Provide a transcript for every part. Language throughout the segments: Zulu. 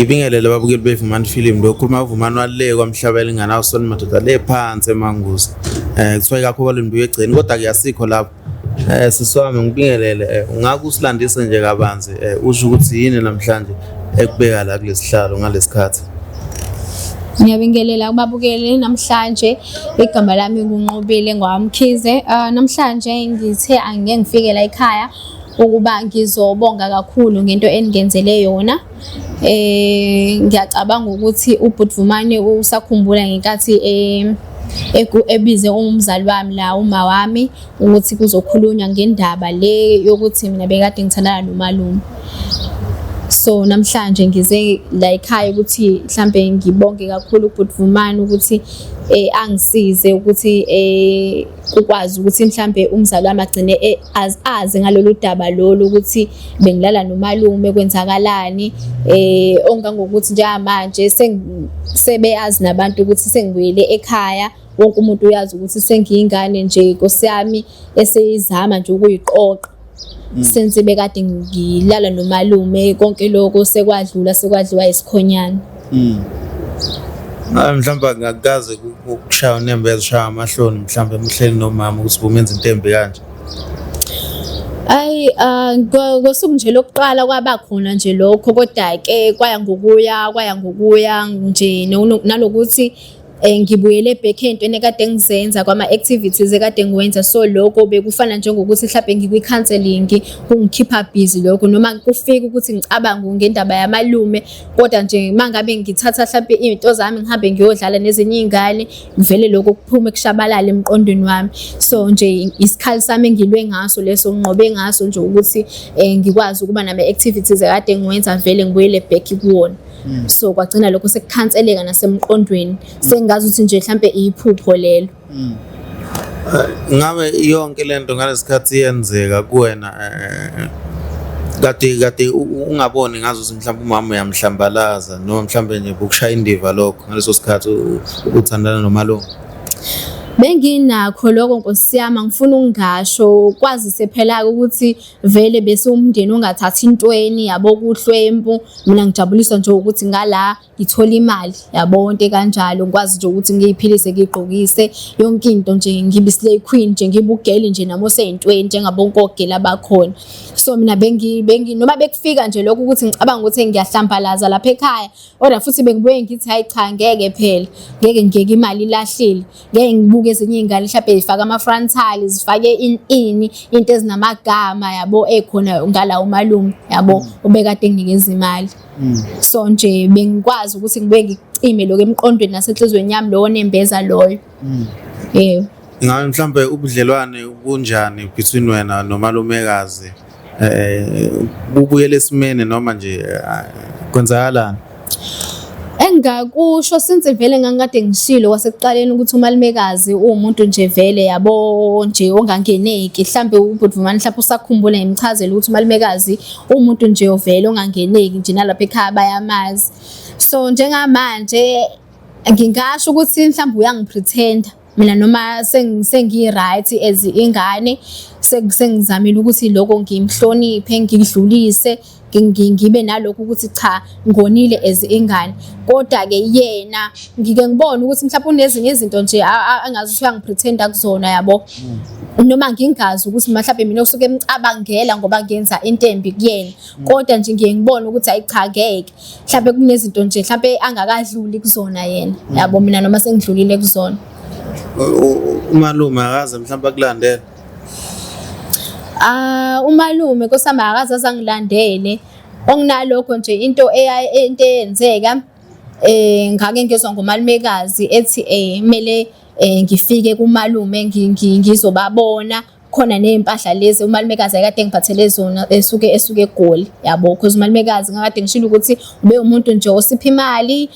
Ngibingelele ababukeli beVumani Film, lo khuluma uVumani wale kwaMhlaba elinganawo sona madoda le phansi eManguzi. Kuthiwa ikakhulu balundu egcini kodwa ke asikho lapho. Sisi wami ngibingelele, ungake usilandise nje kabanzi, usho ukuthi yini namhlanje ekubeka la kulesihlalo ngalesikhathi. Ngiyabingelela kubabukeli namhlanje, igama lami nguNqobile ngwaMkhize. Namhlanje ngithe angike ngifike la ekhaya ukuba ngizobonga kakhulu ngento eningenzele yona. Ngiyacabanga ukuthi ubhuti Vumani usakhumbula ngenkathi ebize umzali wami la, uma wami, ukuthi kuzokhulunywa ngendaba le yokuthi mina bekade ngithandana nomalume. So namhlanje ngize la ekhaya ukuthi mhlambe ngibonge kakhulu ubhuti Vumani ukuthi angisize ukuthi kukwazi ukuthi mhlambe umzali wami agcine azi ngalolu daba lolu ukuthi bengilala nomalume, kwenzakalani, ongangokuthi njengamanje sebeyazi nabantu ukuthi sengibuyele ekhaya. Wonke umuntu uyazi ukuthi sengiyingane nje Nkosi yami eseyizama nje ukuyiqoqa. Since bekade ngilala nomalume, konke lokho sekwadlula, sekwadliwa isikhonyana. Mhlawumbe akukaze kukushaya unembeza, ushaya amahloni mhlawumbe emhleni nomama ukuthi bumenza into embi kanje. Ayi, ngosuku nje lokuqala kwaba khona nje lokho, kodwa-ke kwaya ngokuya, kwaya ngokuya nje, nanokuthi ngibuyele back ey'ntweni ekade ngizenza, kwama-activities ekade ngiwenza. So lokho bekufana njengokuthi mhlampe ngikwi-counselling, kungikhipha busy lokho, noma kufike ukuthi ngicabange ngendaba yamalume, kodwa nje uma ngabe ngithatha mhlampe iy'nto zami ngihambe ngiyodlala nezinye iy'ngane, vele lokho kuphume kushabalale emqondweni wami. So nje isikhali sami engilwe ngaso leso, nginqobe ngaso nje ukuthi ngikwazi ukuba nama-activities ekade ngiwenza, vele ngibuyele back kuwona. So kwagcina lokho sekukhanseleka nasemqondweni, sengazi ukuthi nje mhlampe iphupho lelo. Ngabe yonke lento ngalesikhathi yenzeka kuwena, kade ungaboni ngazi ukuthi mhlawumbe umama uyamhlambalaza, noma mhlawumbe nje bukushaya indiva lokho ngaleso sikhathi uthandana nomalume? Benginakho lokho Nkosi yami, angifuni ukungasho, kwazise phela-ke ukuthi vele bese umndeni ungathathi intweni yabo, kuhlwempu. Mina ngijabuliswa nje ukuthi ngala ngithola imali yabo, into ekanjalo, ngikwazi nje ukuthi ngiyiphilise, ngiyigqokise yonke into nje, ngibe slay queen nje, ngibe ugeli nje nami oseyintweni njengabonke ogeli abakhona. So mina bengi noma bekufika nje lokho ukuthi ngicabanga ukuthi ngiyahlambalaza lapha ekhaya, kodwa futhi bengibuye ngithi hayi cha, ngeke phela, ngeke ngiyeke imali ilahlile, ngeke ngibuke ezinye iy'ngane mhlampe zifake ama-frontal, zifake ini into ezinamagama yabo, ekhona ngala umalume yabo obekade enginikeza imali. So nje bengikwazi ukuthi ngibuye ngikucime lokho emqondweni nasenhliziyweni yami, lowo nembeza loyo. Yebo. Ngabe mhlawumbe ubudlelwane bunjani between wena nomalumekazi? Bubuyele esimeni noma nje kwenzakalani? Engingakusho, since vele ngangikade ngishilo kwasekuqaleni ukuthi umalumekazi uwumuntu nje vele yabo nje ongangeneki, mhlambe ubhuti Vumani mhlawumbe usakhumbula ngimchazele ukuthi umalumekazi uwumuntu nje ovele ongangeneki nje, nalapha ekhaya bayamazi. So njengamanje ngingasho ukuthi mhlawumbe uyangipretend mina, noma sengi-right as ingane, sengizamile ukuthi lokho ngimhloniphe, ngikudlulise, ngibe nalokho ukuthi cha, ngonile as ingane. Kodwa-ke yena ngike ngibone ukuthi mhlawumbe unezinye izinto nje angazi ukuthi uyangipretenda kuzona yabo, noma ngingazi ukuthi mhlawumbe mina usuke emcabangela ngoba ngenza into embi kuyena, kodwa nje ngiye ngibone ukuthi ayi cha, ngeke, mhlawumbe kunezinto nje mhlawumbe angakadluli kuzona yena yabo, mina noma sengidlulile kuzona. Umalume akaze mhlawumbe akulandele? Ah, umalume nkosami akaze azangilandele. Okunalokho nje into eyenzeka, ngake ngezwa ngomalumekazi ethi kumele ngifike kumalume ngizobabona, khona ney'mpahla lezi umalumekazi ayekade engiphathele zona esuke eGoli yabo, cause umalumekazi ngakade ngishilo ukuthi ube umuntu nje osipha imali,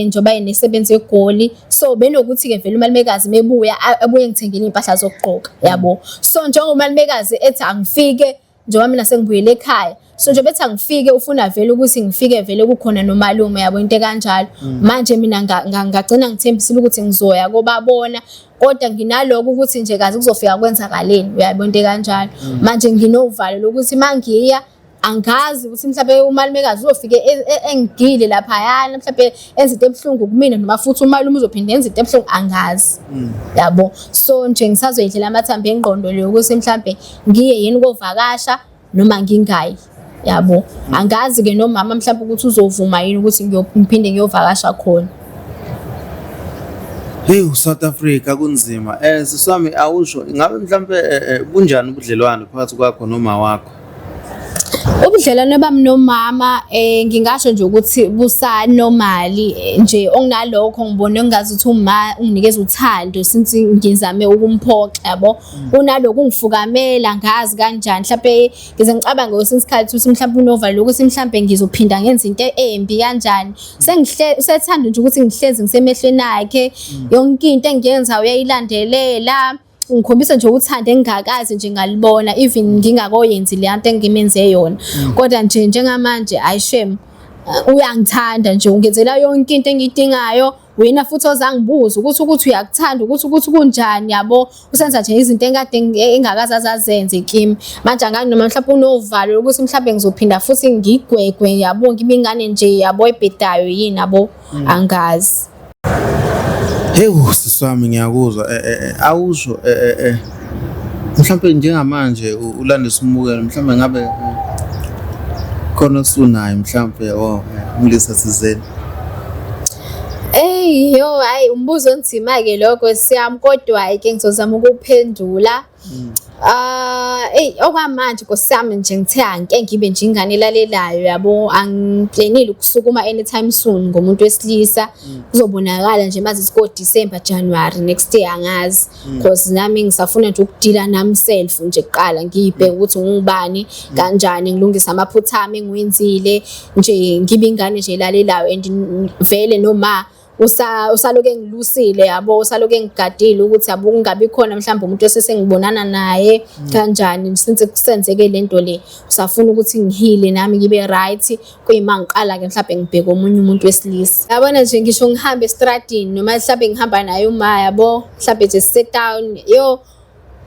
njengoba enesebenzi eGoli. So benokuthi-ke vele umalumekazi mebuya abuye ngithengele iy'mpahla zokugqoka yabo. So njengoba umalumekazi ethi angifike, njengoba mina sengibuyele ekhaya, so nje bethi angifike, ufuna vele ukuthi ngifike vele kukhona nomalume yabo, into ekanjalo. Manje mina ngagcina ngithembisile ukuthi ngizoya kobabona, kodwa nginaloko ukuthi nje kazi kuzofika kwenzakaleni, uyabo, into ekanjalo. Manje nginovalo lokuthi mangiya Angazi ukuthi mhlawumbe umalumekazi uzofike engigile laphayana, mhlawumbe enze into ebuhlungu kumina, noma futhi umalume uzophinde enze into ebuhlungu, angazi. Yabo, so nje ngisazoyidlela amathambo engqondo leyo ukuthi mhlawumbe ngiye yini kovakasha noma ngingayi. Yabo, angazi-ke nomama mhlawumbe ukuthi uzovuma yini ukuthi ngiphinde ngiyovakasha khona. Hey, South Africa kunzima. Sisi wami awusho ingabe mhlambe bunjani ubudlelwano phakathi kwakho noma wakho? Ubudlelwane bami nomama ngingasho nje ukuthi busanormal nje, okunalokho ngibone ngazuthi uma unginikeza uthando since ngizame ukumphoxa yabo. Unalokhu ungifukamela ngazi kanjani, mhlampe ngize ngicabange kwesinye isikhathi ukuthi mhlampe unovalo ukuthi mhlampe ngizophinda ngenze into embi kanjani. Sengihle usethanda nje ukuthi ngihlezi ngisemehlweni akhe, yonke into engiyenzayo uyayilandelela. Ungikhombisa nje uthando engingakaze nje ngalibona, even ngingakoyenzi le nto engimenze yona. Kodwa nje njengamanje ayi shame, uyangithanda nje, ungenzela yonke into engiyidingayo. Wena futhi ozangibuza ukuthi uyakuthanda, ukuthi kunjani yabo. Usenza nje izinto engade engakaze azazenze kimi. Manje angazi noma mhlawumbe unovalo lokuthi mhlawumbe ngizophinda futhi ngigwegwe yabo, ngibe ingane nje yabo ebhedayo yini yabo, angazi. Hey, sisi wami ngiyakuzwa. Awusho mhlawumbe njengamanje ulandisa umukelo, mhlawumbe ngabe khona osunayo mhlawumbe oh umlisa thizeni. Eyi yo, hhayi umbuzo onzima-ke lokho siyami, kodwa-ke ngizozama ukuphendula. Ah, eyi okwamanje Nkosi yami nje ngithe angike ngibe nje ingane elalelayo yabo, angiplanile ukusukuma anytime soon ngomuntu wesilisa. Kuzobonakala nje maze ko December, January next year, angazi. Because nami ngisafuna nje ukudila nami self nje kuqala, ngiyibheke ukuthi ngubani kanjani, ngilungise amaphutha ami engiwenzile nje, ngibe ingane nje elalelayo. And vele noma usaloku engilusile yabo, usaloku engigadile ukuthi yabo kungabi khona mhlawumbe umuntu esesengibonana naye kanjani, since kusenzeke lento le usafuna ukuthi ngihile nami ngibe right, kuyima ngiqala-ke mhlawumbe ngibheke omunye umuntu wesilisa. Yabona nje ngisho ngihambe estradini noma mhlawumbe ngihamba naye uma yabo, mhlawumbe nje sise-town, yo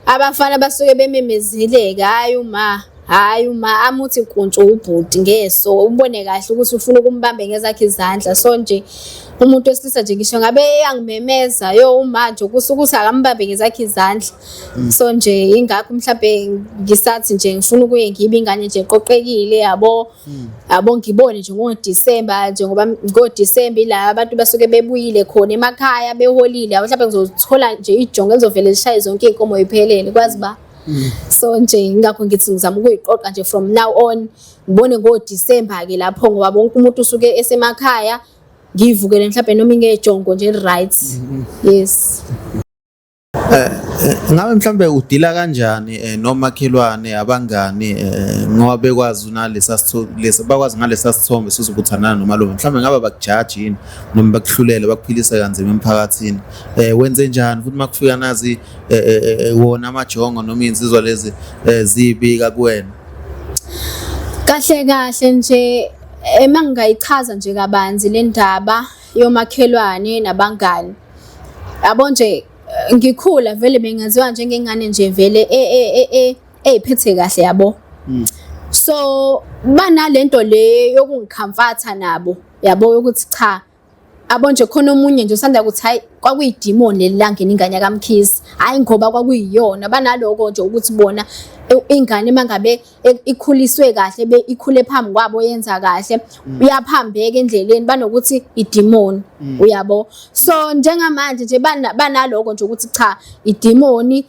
abafana basuke bememezile-ke, hhayi uma, hhayi uma, amuthi nkuntshu ubhuti ngeso, ubone kahle ukuthi ufuna ukumbambe ngezakhe izandla. So nje umuntu wesilisa nje ngisho ngabe eyangimemeza, yo uma nje ukuthi akambambe ngezakhe izandla. So nje ingakho mhlambe ngisathi nje ngifuna ukuye ngibe ingane nje eqoqekile yabo. Yabo ngibone nje ngoDisemba nje, ngoba ngoDisemba ila abantu basuke bebuyile khona emakhaya beholile yabo, mhlawumbe ngizothola nje ijongo elizovele lishaye zonke iy'nkomo y'phelele kwazi ba. So nje ingakho ngithi ngizama ukuyiqoqa nje from now on, ngibone ngoDisemba-ke lapho, ngoba wonke umuntu usuke esemakhaya, ngiyivukele mhlawumbe noma ingejongo nje eli-right. Yes. Ngabe mhlambe udila kanjani nomakhelwane, abangani, ngoba bekwazi nalesa lesa bakwazi ngalesa sithombe sozokuthandana nomalume, mhlambe ngabe bakujaji yini noma bakuhlulele bakuphilise kanzima emphakathini? Wenze njani futhi makufika nazi wona amajongo noma iy'nsizwa lezi zibika kuwena? Kahle kahle nje uma ngingayichaza nje kabanzi le ndaba yomakhelwane nabangani. Yabo nje ngikhula vele bengaziwa njengengane nje vele ey'phethe kahle yabo. So banalento le yokungikhamfatha nabo yabo, yokuthi cha abo nje khona omunye nje usanda kuthi hayi kwakuyidimoni leli langena ingane yakaMkhize, hhayi ngoba kwakuyiyona. Banaloko nje ukuthi bona ingane mangabe ikhuliswe kahle, ikhule phambi kwabo yenza kahle, uyaphambeka endleleni banokuthi idimoni uyabo. So njengamanje nje banaloko nje ukuthi cha idimoni.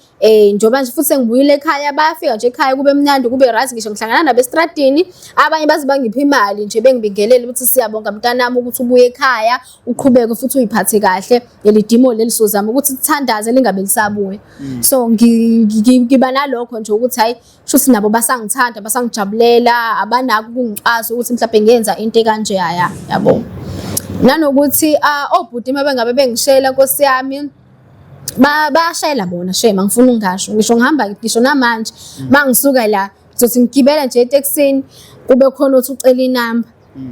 Njengoba nje futhi sengibuyile ekhaya, bayafika nje ekhaya kube mnandi kube right, ngisho ngihlangana nabo estradini, abanye baze bangipha imali nje bengibingelele ukuthi siyabonga mntanami ukuthi ubuye ekhaya, uqhubeke futhi uyiphathe kahle, leli dimoni leli sozama ukuthi sithandaze lingabe lisabuya. So ngiba nalokho nje ukuthi hayi shuthi nabo basangithanda, basangijabulela, abanako ukungicwasa ukuthi mhlawumbe ngenza into ekanje yaya yabo. Nanokuthi obhuti uma bengabe bengishela Nkosi yami, bayashayela bona shame, angifuni ukungasho, ngisho ngihamba ngisho namanje mangisuka la ngizothi ngigibela nje etekisini kube khona othi ucela inamba.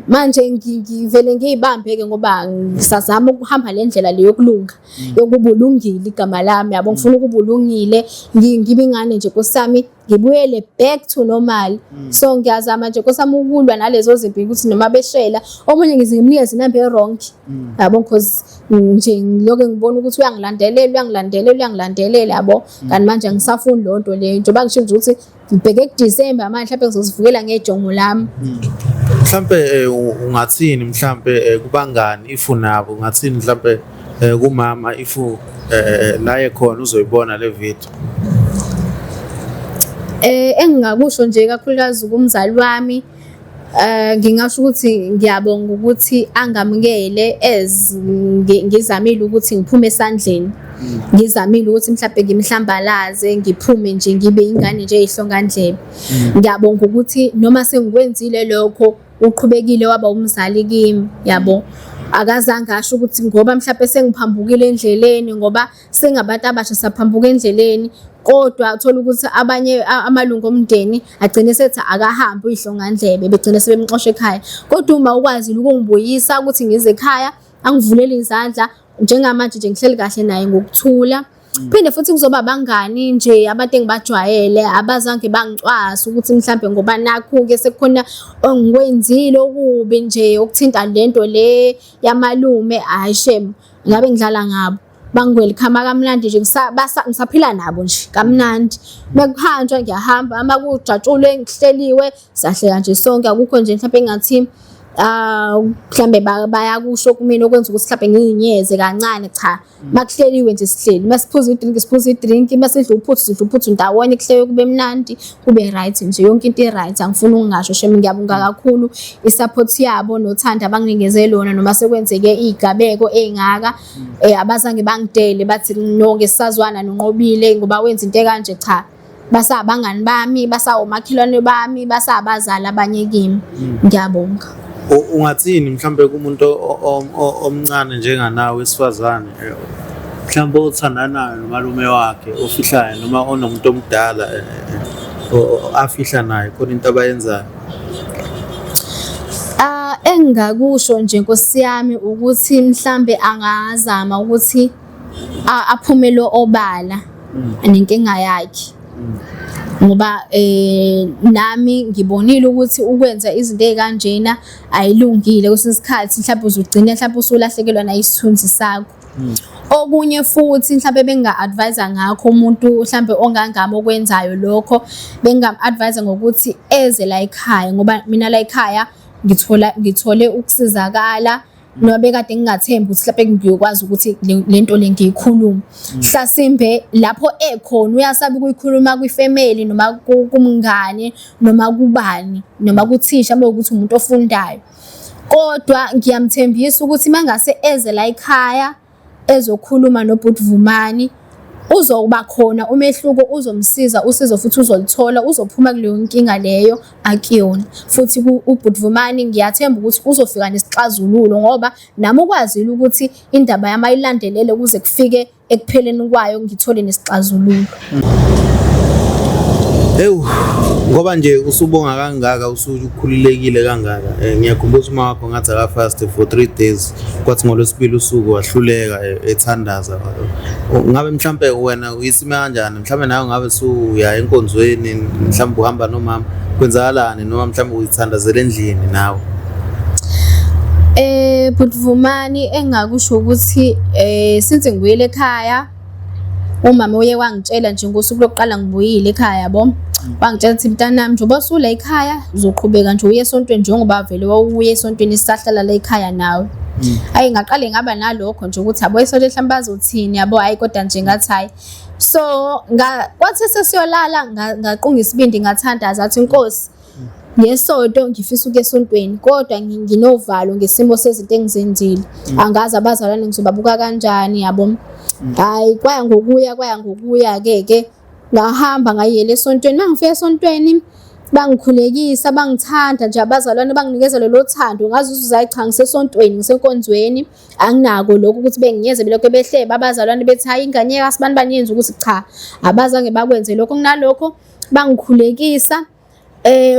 Manje ngivele ngiyibambe-ke ngoba ngisazama ukuhamba le ndlela le yokulunga, yokuba ulungile igama lami yabo, ngifuna ukuba ulungile, ngibe ingane nje Nkosi yami, ngibuyele back to normal. So ngiyazama nje Nkosi yami ukulwa nalezo zimpi ukuthi noma beshela omunye ngize ngimnikeze inamba e-wrong yabo, because nje ngilokhu ngibona ukuthi uyangilandelela, uyangilandelela, uyangilandelela yabo. Kanti manje angisafuni leyo nto leyo, njengoba ngisho nje ukuthi ngibheke kuDisemba manje mhlawumbe ngizozivukela ngejongo lami. Mhlampe ungathini mhlampe kubangani if unabo, ungathini mhlampe kumama if la ekhona uzoyibona le video? Engingakusho nje kakhulukazi kumzali wami, ngingasho ukuthi ngiyabonga ukuthi angamukele as ngizamile ukuthi ngiphume esandleni. Ngizamile ukuthi mhlampe ngimhlambalaze, ngiphume nje ngibe ingane nje eyihlongandlebe. Ngiyabonga ukuthi noma sengikwenzile lokho uqhubekile waba umzali kimi, yabo. Akazange asho ukuthi ngoba mhlampe sengiphambukile endleleni, ngoba singabantu abasha saphambuka endleleni, kodwa uthola ukuthi abanye amalungu omndeni agcine sethi akahambe uyihlongandlebe, begcine sebemxosha ekhaya. Kodwa uma ukwazile ukungibuyisa ukuthi ngize ekhaya, angivulele izandla, njengamanje nje ngihleli kahle naye ngokuthula. Phinde futhi kuzoba abangani nje abantu engibajwayele abazange bangicwase ukuthi mhlambe ngoba nakhu-ke sekukhona engikwenzile okubi nje okuthinta lento le yamalume, hhayi shame ngabe ngidlala ngabo. Bangiwelkhama kamnandi nje, ngisaphila nabo nje kamnandi. Mekuhanjwa ngiyahamba, uma kujatshulwe kuhleliwe siyahleka nje sonke, akukho nje mhlampe engathi mhlambe bayakusho kumina okwenza ukuthi mhlampe ngiyinyeze kancane, cha. Makuhleliwe nje sihleli, masiphuza i-drink siphuza i-drink, masidla uphuthu sidla uphuthu ndawonye, kuhleke kube mnandi, kube right nje, yonke into i-right. Angifuni ukungasho shame, ngiyabonga kakhulu i-support yabo nothando abanginikeze lona noma sekwenzeke iy'gabeko ey'ngaka. Abazange bangidele bathi no ngesazwana noNqobile ngoba wenza into ekanje, cha. Basabangani bami, basawomakhelwane bami, basabazali abanye kimi. Ngiyabonga. Ungathini mhlambe kumuntu omncane njenganawe wesifazane, mhlambe othandanayo nomalume wakhe ofihlayo noma onomuntu omdala afihla naye khona into abayenzayo? Engingakusho nje Nkosi yami ukuthi mhlambe angazama ukuthi aphumele obala nenkinga yakhe, ngoba nami ngibonile ukuthi ukwenza izinto ey'kanjena ayilungile. Kwesinye isikhathi mhlampe uzugcine mhlampe usulahlekelwa nayisithunzi sakho. Okunye futhi mhlampe benginga-advise-a ngakho umuntu mhlampe ongangami okwenzayo lokho, bengingamu-advise-a ngokuthi eze la ekhaya, ngoba mina la ekhaya ngithola ngithole ukusizakala noma bekade ngingathembi ukuthi mhlampe ngiyokwazi ukuthi le nto le ngiyikhulume. Mhlasimbe lapho ekhona uyasaba ukuyikhuluma kwifemeli noma kumngani noma kubani noma kuthisha uma kuwukuthi umuntu ofundayo. Kodwa ngiyamthembisa ukuthi mangase eze la ekhaya ezokhuluma nobhuti Vumani, uzoba khona umehluko, uzomsiza usizo futhi uzoluthola, uzophuma kuleyo nkinga leyo akuyona. Futhi ubhuti Vumani ngiyathemba ukuthi uzofika nesixazululo ngoba nami ukwazile ukuthi indaba yami ayilandelele kuze kufike ekupheleni kwayo ngithole nesixazululo. Ewu, ngoba nje usubonga kangaka, usukhululekile kangaka. Ngiyakhumbula uma wakho ngathi akafast for 3 days, kwathi ngolwesibili usuku wahluleka ethandaza. Ngabe mhlampe wena uyisime kanjani? Mhlampe nawe ngabe suya enkonzweni, mhlampe uhamba nomama, kwenzakalani noma mhlampe uyithandazela endlini nawe? Bhuti Vumani, engingakusho ukuthi since ngibuyele ekhaya, umama uye wangitshela nje ngosuku lokuqala ngibuyile ekhaya yabo. Wangitshela ukuthi mntanami njengoba usula ekhaya uzoqhubeka nje uye esontweni njengoba vele wawuye esontweni sisahlala la ekhaya nawe. Ayi ngaqale ngaba nalokho nje ukuthi yabo esontweni mhlawumbe bazothini yabo, hhayi kodwa nje ngathi hhayi. So kwathi sesiyolala ngaqunga isibindi ngathandaza ngathi Nkosi, ngesonto ngifisa ukuya esontweni kodwa nginovalo ngesimo sezinto engizenzile, angazi abazalwane ngizobabuka kanjani yabo. Hhayi kwaya ngokuya kwaya ngokuya-ke ke ngahamba ngayiyela esontweni. Uma ngifika esontweni bangikhulekisa, bangithanda nje abazalwane, banginikeza lolo thando, ngazizwa hhayi cha ngisesontweni, ngisenkonzweni, anginako lokhu ukuthi benginyeze belokhu behleba abazalwane bethi hhayi ingane yakasibanibani yenza ukuthi cha, abazange bakwenze lokho. Kunalokho bangikhulekisa,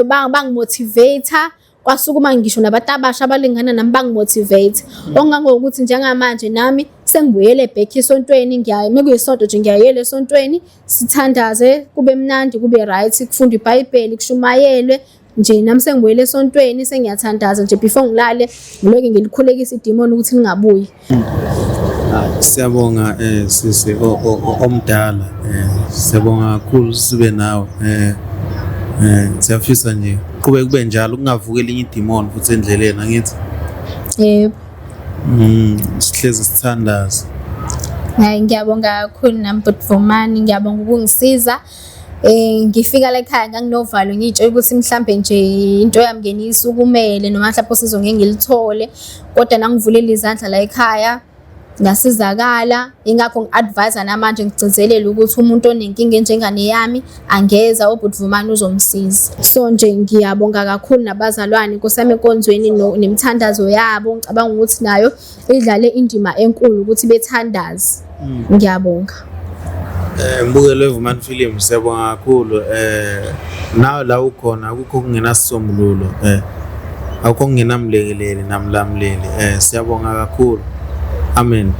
bangimotivate-a. Kwasukuma ngisho nabantu abasha abalingana nami bangimotivate. Okungangokuthi njengamanje nami sengibuyele back esontweni, ngiyaya mekuyisonto nje ngiyayela esontweni, sithandaze kube mnandi kube right, kufundwe iBhayibheli, kushumayelwe nje. Nami sengibuyele esontweni, sengiyathandaza nje before ngilale, ngiloke ngilikhulekisa idimoni ukuthi lingabuyi. Siyabonga sisi omdala, siyabonga kakhulu sibe nawe. Siyafisa nje qhubeke kube njalo, kungavuki elinye idimoni futhi endleleni, angithi? Yebo. Sihlezi sithandaza. Hayi, ngiyabonga kakhulu nami bhuti Vumani, ngiyabonga ukungisiza. Ngifika la ekhaya nganginovalo, ngiy'tshela ukuthi mhlambe nje into yami ngeniyisukumele noma mhlawumbe usizo ngeke ngilithole, kodwa nangivulela izandla la ekhaya ngasizakala. Ingakho ngi-advise namanje, ngigcizelela ukuthi umuntu onenkinga enjengane yami angeza ubhuti Vumani uzomsiza. So nje ngiyabonga kakhulu nabazalwane Nkosi yami enkonzweni nemithandazo yabo, ngicabanga ukuthi nayo idlale indima enkulu ukuthi bethandaze. Ngiyabonga. Mbukelo weVumani Film, siyabonga kakhulu. Nawe la ukhona akukho kungenasisombululo, akukho kungenamlekeleli namlamleli. Siyabonga kakhulu. Amen.